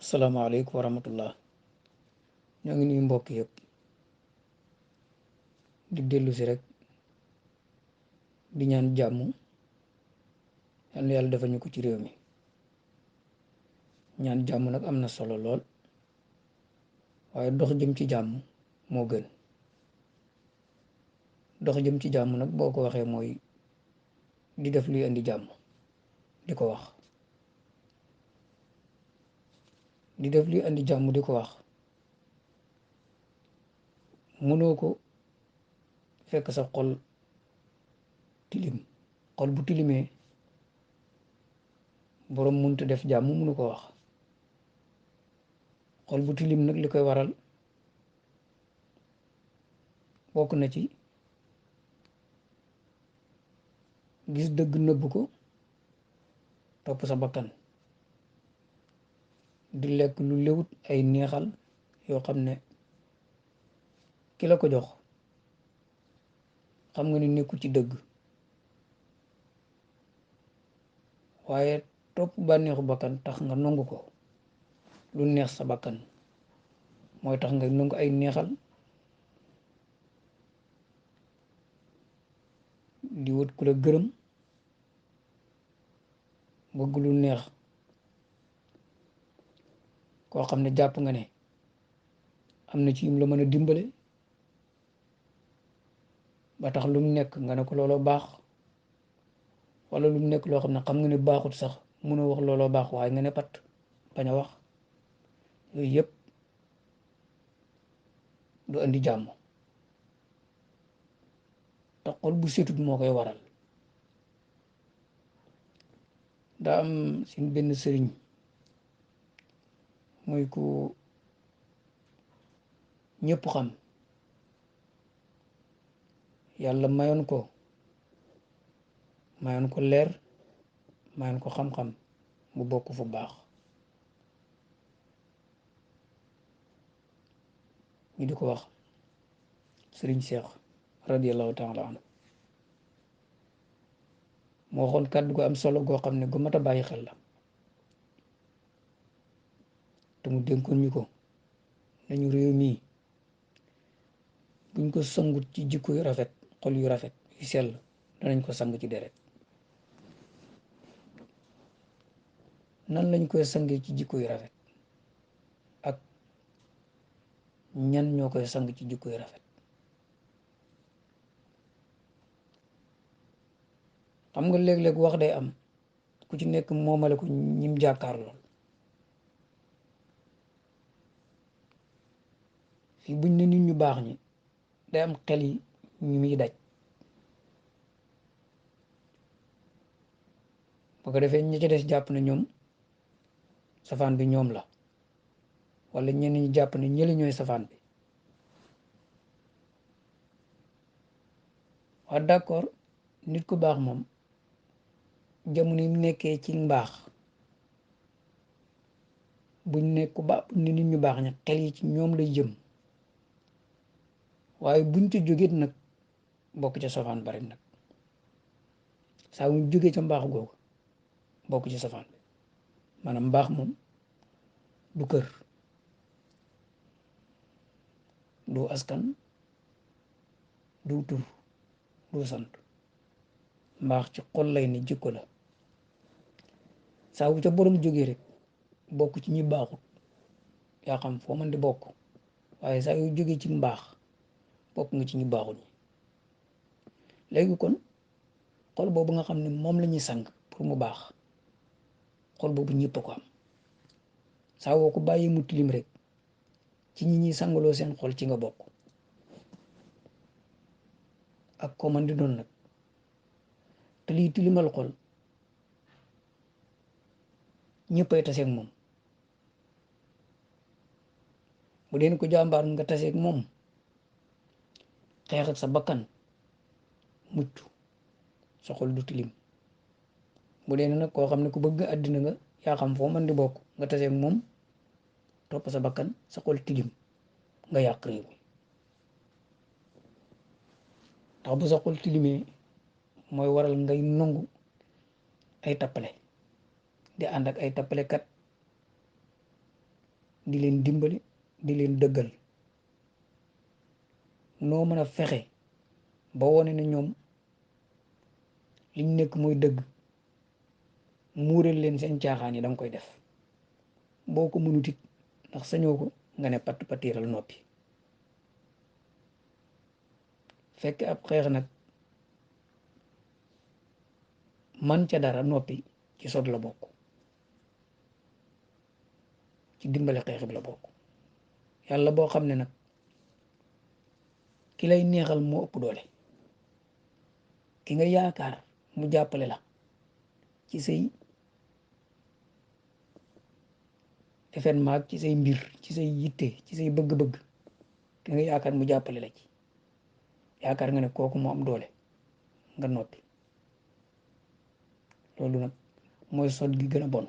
salaamaaleykum wa rahmatullah. ñoo ngi nuyu mbokk yëpp di dellu si rek di ñaan jàmm yal na yàlla defal ñu ko ci réew mi. ñaan jàmm nag am na solo lool waaye dox jëm ci jàmm moo gën. dox jëm ci jàmm nag boo ko waxee mooy di def luy indi jàmm, di ko wax di def luy indi jàmm di ko wax. mënoo ko fekk sa xol tilim. xol bu tilimee boroom mënut def jàmm, mënu ko wax. xol bu tilim nag li koy waral bokk na ci gis dëgg nëbb ko, topp sa bakkan, di lekk lu lewut ay neexal yoo xam ne ki la ko jox xam nga ni nekkul ci dëgg, waaye topp bànneexu bakkan tax nga nangu ko. lu neex sa bakkan mooy tax nga nangu ay neexal, di wut ku la gërëm, bëgg lu neex koo xam ne jàpp nga ne am na ci yum la mën a dimbale ba tax lu mu nekk nga ne ko looloo baax, wala lu mu nekk loo xam ne xam nga ne baaxut sax mënoo wax looloo baax waaye nga ne pat bañ a wax. yooyu yëpp du andi jàmm, te xol bu setut moo koy waral. daa am suñ benn sëriñ muy ku ñëpp xam, yàlla mayoon ko leer, mayoon ko xam-xam, mu bokk fu baax. ñu di ko wax sëriñ Cheikh radiyallahu taala anhu. moo waxoon kàddu gu am solo goo xam ne gu mat a bàyyi xel la, te mu dénkoon ñu ko nañu réew mii buñ ko sangut ci jikko yu rafet, xol yu rafet yu sell, danañ ko sang ci deret. nan lañ koy sangee ci jikko yu rafet ak ñan ñoo koy sang ci jikko yu rafet? xam nga léeg-léeg wax day am ku ci nekk moomale ko ñim jàkkaar lool. fii buñ ne nit ñu baax ñi day am xel yi ñu muy daj, boo ko defee ñi ci des jàpp ne ñoom safaan bi ñoom la, wala ñenn ñi jàpp ne ñëli ñooy safaan bi. waa d'accord, nit ku baax moom jamono yi mu nekkee ci mbaax, buñ nekk ku baax ni nit ñu baax ña xel yi ci ñoom lay jëm, waaye buñ ci jógee nag bokk ca safaan bari nag. saa wuñ jógee ca mbaax googu bokk ci safaan bi. maanaam mbaax moom du kër, du askan, du tur, du sant. mbaax ci xol lay ne, jikko la. saa wu ca borom jógee rek bokk ci ñi baaxut, yaa xam foo mën di bokk, waaye saa yu jógee ci mbaax bokk nga ci ñi baaxut ñi. léegi kon xol boobu nga xam ne moom la ñuy sang pour mu baax, xol boobu ñëpp a ko am. saa woo ko bàyyi mu tilim rek ci ñi ñuy sangaloo seen xol ci nga bokk, ak ko man di doon nag. te lii tilimal xol ñëppay taseeg moom. bu deen ko jàmbaar nga taseeg moom, xeex ak sa bakkan mucc, sa xol du tilim. bu dee nag koo xam ne ku bëgg àddina nga, yaa xam foo mën di bokk, nga taseeg moom topp sa bakkan, sa xol tilim, nga yàq réew mi. ndax bu sa xol tilimee mooy waral ngay nangu ay tappale, di ànd ak ay tappalekat, di leen dimbali di leen dëggal noo mën a fexe ba wone ne ñoom liñ nekk mooy dëgg muural leen seen caaxaan yi danga koy def boo ko mënut it ndax sañoo ko nga ne patt patiiral noppi fekk ab xeex nag man ca dara noppi ci sot la bokk ci dimbale xeex bi la bokk yàlla boo xam ne nag ki lay neexal moo ëpp doole ki nga yaakaar mu jàppale la ci say événement ci say mbir ci say yitte ci say bëgg-bëgg ki nga yaakaar mu jàppale la ci yaakaar nga ne kooku moo am doole nga noppi loolu nag mooy sot gi gën a bon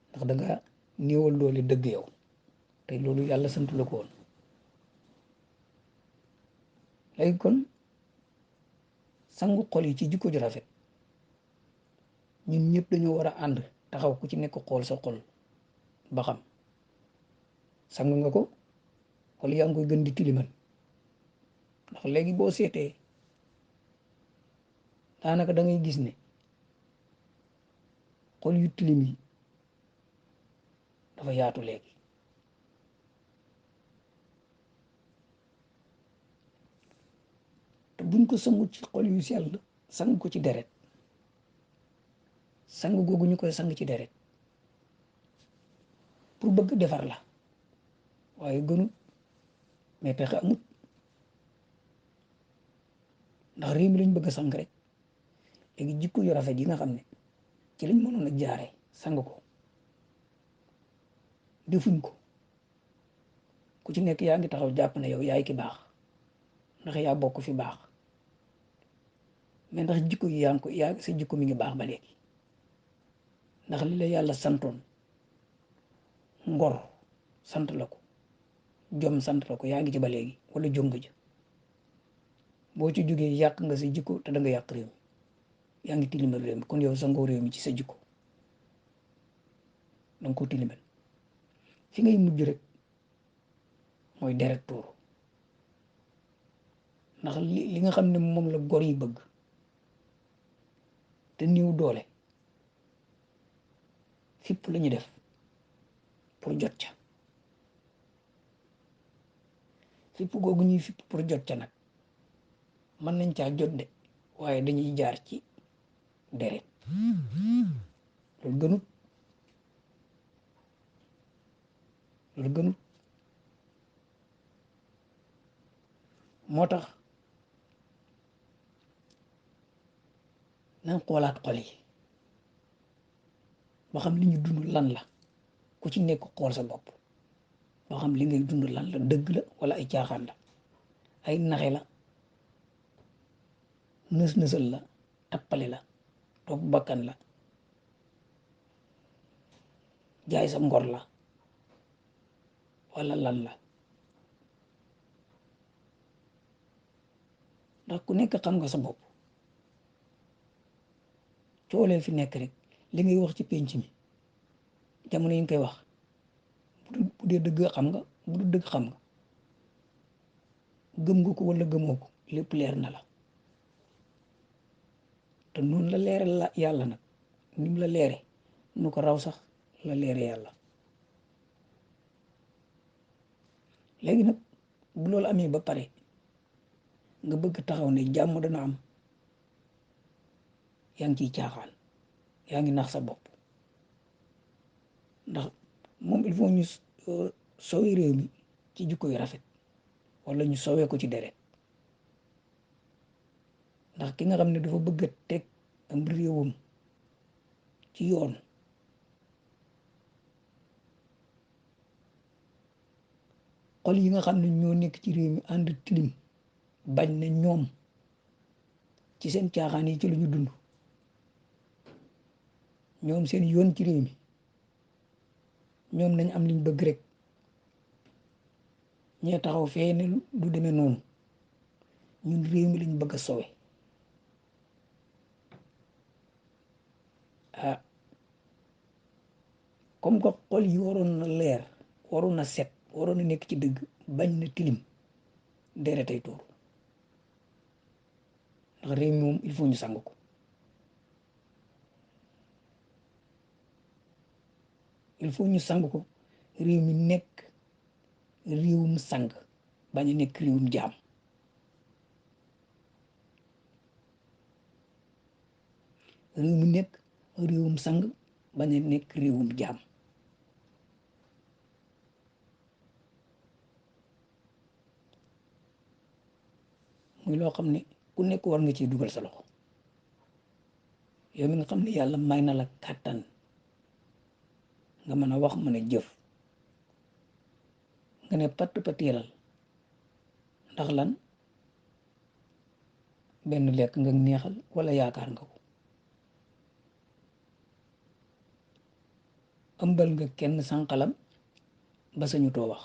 ndax da nga néewal doole dëgg yow te loolu yàlla santu la ko woon léegi kon sangu xol yi ci jikko ju rafet ñun ñëpp dañoo war a ànd taxaw ku ci nekk xool sa xol ba xam sang nga ko wala yaa ngi koy gën di tilimal ndax léegi boo seetee daanaka da ngay gis ne xol yu tilim yi dafa yaatu léegi te buñ ko sangu ci xol yu sell sang ko ci deret sang googu ñu koy sang ci deret pour bëgg defar la waaye gënut mais pexe amut ndax réew mi lañ bëgg a sang rek léegi jikko yu rafet yi nga xam ne ci lañ mënoon a jaare sang ko defuñ ko ku ci nekk yaa ngi taxaw jàpp ne yow yaay ki baax ndax yaa bokk fi baax mais ndax jikko yi yaa ngi ko yaa sa jikko mi ngi baax ba léegi ndax li la yàlla santoon ngor sant la ko jom sant la ko yaa ngi ci ba léegi wala jom nga ci boo ci jógee yàq nga sa jikko te da nga yàq réew mi yaa ngi tilimal réew mi kon yow sangoo réew mi ci sa jikko da nga ko tilimal fi ngay mujj rek mooy deret tuuru ndax li nga xam ne moom la gor yi bëgg te niw doole fipp la ñu def pour jot ca fipp googu ñuy fipp pour jot ca nag mën nañ caa jot de waaye dañuy jaar ci deret loolu gënut moo tax nañ xoolaat xol yi ba xam li ñu dund lan la ku ci nekk xool sa bopp ba xam li ngay dund lan la dëgg la wala ay caaxaan la ay naxe la nës-nësal la tappale la topp bakkan la jaay sa ngor la wala lan la ndax ku nekk xam nga sa bopp coolee fi nekk rek li ngay wax ci penc mi jamono yi nga koy wax bu dee dëgg xam nga bu du dëgg xam nga gëm nga ko wala gëmoo ko lépp leer na la te noonu la leeral la yàlla nag ni mu la leere nu ko raw sax la leere yàlla léegi nag bu loolu amee ba pare nga bëgg taxaw ne jàmm dana am yaa ngi ciy caaxaan yaa ngi nax sa bopp ndax moom il faut ñu sowe réew mi ci jikko yu rafet wala ñu sowee ko ci deret ndax ki nga xam ne dafa bëgg a teg am réewam ci yoon xol yi nga xam ne ñoo nekk ci réew mi ànd tilim bañ na ñoom ci seen caaxaan yi ci lu ñu dund ñoom seen yoon ci réew mi ñoom nañ am liñ bëgg rek ñee taxaw fee ne du demee noonu ñun réew mi lañ bëgg a sowe ah comme que xol yi waroon na leer waroon na set waroon na nekk ci dëgg bañ na tilim deretay tuur ndax réew mi moom il faut ñu sang ko il faut ñu sang ko réew mi nekk réewum sang bañ a nekk réewum jaam réew mi nekk réewum sang bañ a nekk réewum jaam muy loo xam ne ku nekk war nga ciy dugal sa loxo yow mi nga xam ne yàlla may na la kàttan nga mën a wax mën a jëf nga ne patt patiiral ndax lan benn lekk nga neexal wala yaakaar nga ko ëmbal nga kenn sànqalam ba sañu too wax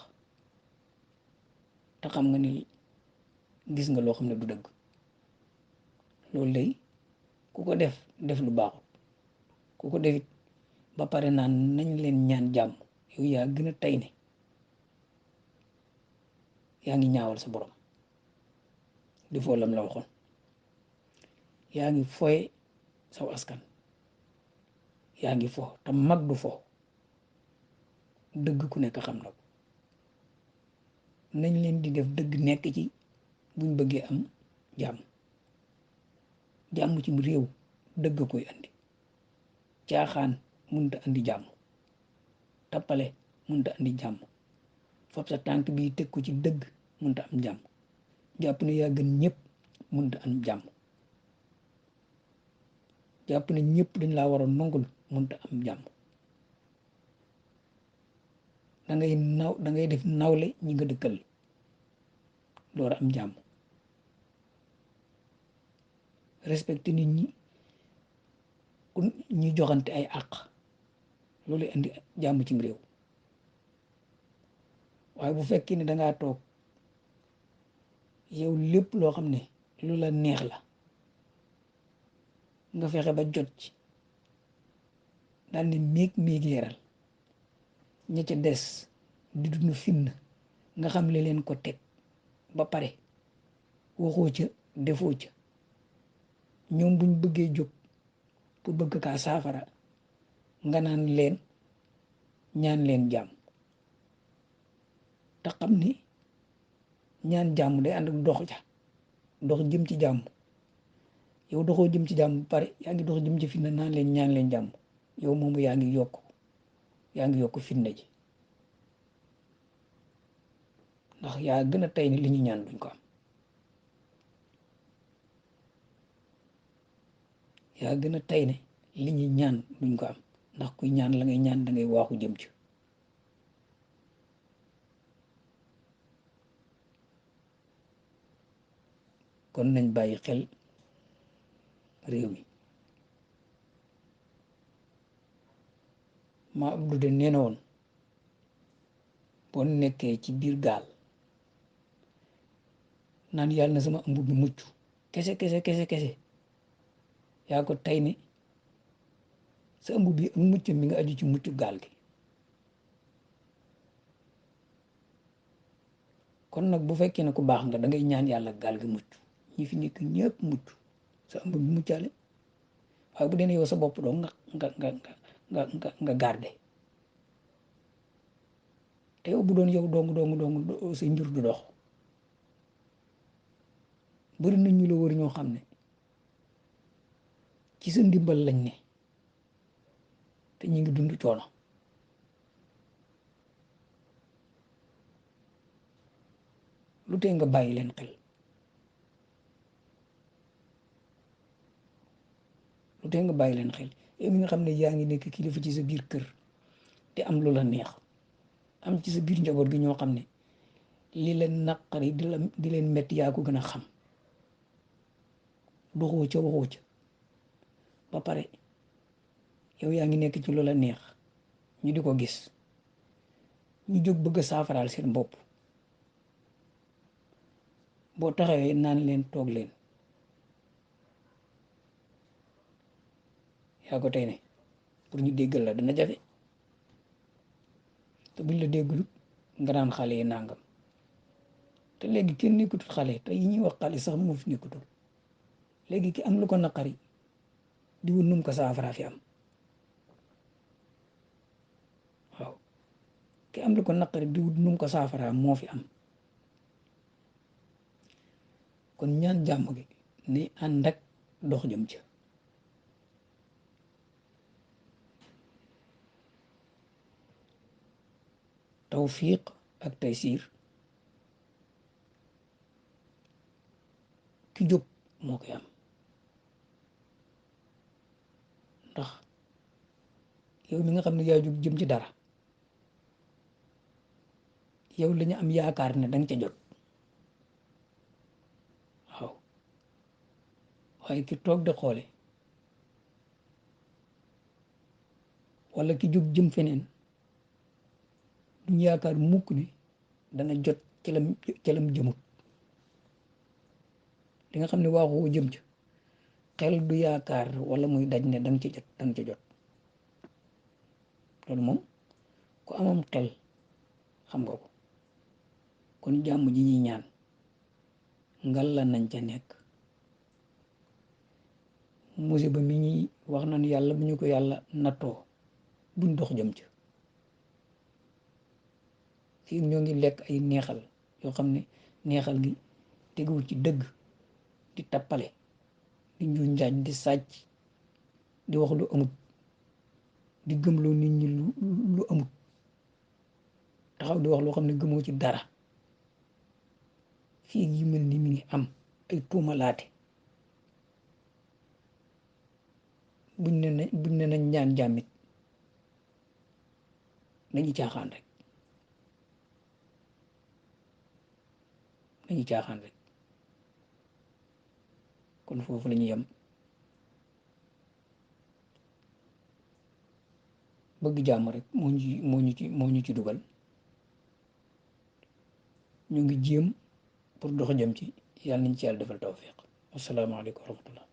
te xam nga ni gis nga loo xam ne du dëgg loolu lay ku ko def lu baaxut ku ko defit ba pare naan nañ leen ñaan jàmm yow yaa gën a tey ne yaa ngi ñaawal sa borom di foo lam la waxoon yaa ngi foye saw askan yaa ngi fo te mag du fo dëgg ku nekk xam na ko nañ leen di def dëgg nekk ci buñ bëggee am jàmm jàmm ci réew dëgg koy andi caaxaan mënta andi jàmm tappale mënta andi jàmm fab sa tànk bi teg ko ci dëgg mënta am jàmm jàpp ne yaa gën ñëpp mënta am jàmm jàpp ne ñëpp dañ laa war a nongul mënta am jàmm da ngay def nawle ñi nga dëkkal door a am jàmm respecté nit ñi ñu joxante ay àq loolu indi jàmm cim réew waaye bu fekkee ne dangaa toog yow lépp loo xam ne lu la neex la nga fexe ba jot ci daal ne méeg yeeral ña ca des di dund finn nga xam le leen ko teg ba pare waxoo ca defoo ca ñoom buñ bëggee jóg pour bëgg kaa saafara nga naan leen ñaan leen jàmm te xam ni ñaan jàmm day ànd ak dox jëm ci jàmm yow doxoo jëm ci jàmm bu pare yaa ngi dox jëm ci fitna naan leen ñaan leen jàmm yow moomu yaa ngi yokk fitna ji ndax yaa gën a tey ni li ñu ñaan duñ ko am yaa gën a tey ne li ñuy ñaan duñ ko am ndax kuy ñaan la ngay ñaan da ngay waaxu jëm ci kon nañ bàyyi xel réew mi ma Abdou de nee na woon boo nekkee ci biir gaal naan yàlla na sama ëmb bi mucc kese yaa ko tey ne sa ëmb bi ak mucc mi nga aju ci muccu gaal gi kon nag bu fekkee ne ku baax nga da ngay ñaan yàlla gaal gi mucc ñi fi nekk ñëpp mucc sa ëmb bi muccaale waaye bu dee yow sa bopp doo nga garde te yow bu doon yow dong sa njur du dox bari na ñu la wër ñoo xam ne ci sa ndimbal lañ ne te ñu ngi dund coono lu tee nga bàyyi leen xel yow mi nga xam ne yaa ngi nekk kilifa ci sa biir kër te am lu la neex am ci sa biir njaboot gi ñoo xam ne li leen naqari di leen metti yaa ko gën a xam doxoo ca waxoo ca ba pare yow yaa ngi nekk ci lu la neex ñu di ko gis ñu jóg bëgg a saafaraal seen bopp boo taxawee naan leen toog leen yaa ko tey ne pour ñu déggal la dana jafe te buñ la déggul nga naan xale yi nangam te léegi kenn nekkutul xale te yi ñuy wax xale sax moo fi nekkutul léegi ki am lu ko naqari di wut num ko saafara fi am waaw ki am lu ko naqari di wut num ko saafara moo fi am kon ñaan jàmm gi ni ànd ak dox jëm ca tawfiq ak taysiir ki jóg moo koy am ndax yow mi nga xam ne yaa jóg jëm ci dara yow la ñu am yaakaar ne danga ca jot waaw waaye ki toog di xoole wala ki jóg jëm feneen duñ yaakaar mukk ne dana jot ci lam jëmut li nga xam ne waaxoo jëm ca xel du yaakaar wala muy daj ne danga ca jot loolu moom ku amam xel xam nga ko kon jàmm ji ñuy ñaan ngal la nañ ca nekk musiba mi ñuy wax nañ yàlla bu ñu ko yàlla nattoo buñ dox jëm ca fii ñoo ngi lekk ay neexal yoo xam ne neexal gi teguwul ci dëgg di tappale di njuuj njaaj di sàcc di wax lu amut di gëmloo nit ñi lu amut taxaw di wax loo xam ne gëmoo ci dara fii yi mel ni mi ngi am ay tuumalaate buñ ne nañ ñaan jàmmit dañuy caaxaan rek kon foofu la ñuy yem bëgg jàmm rek moo ñu ci dugal ñu ngi jéem pour dox jëm ci yàlla nañ ci yàlla defal tawfiq asalaamaaleykum wa rahmatullah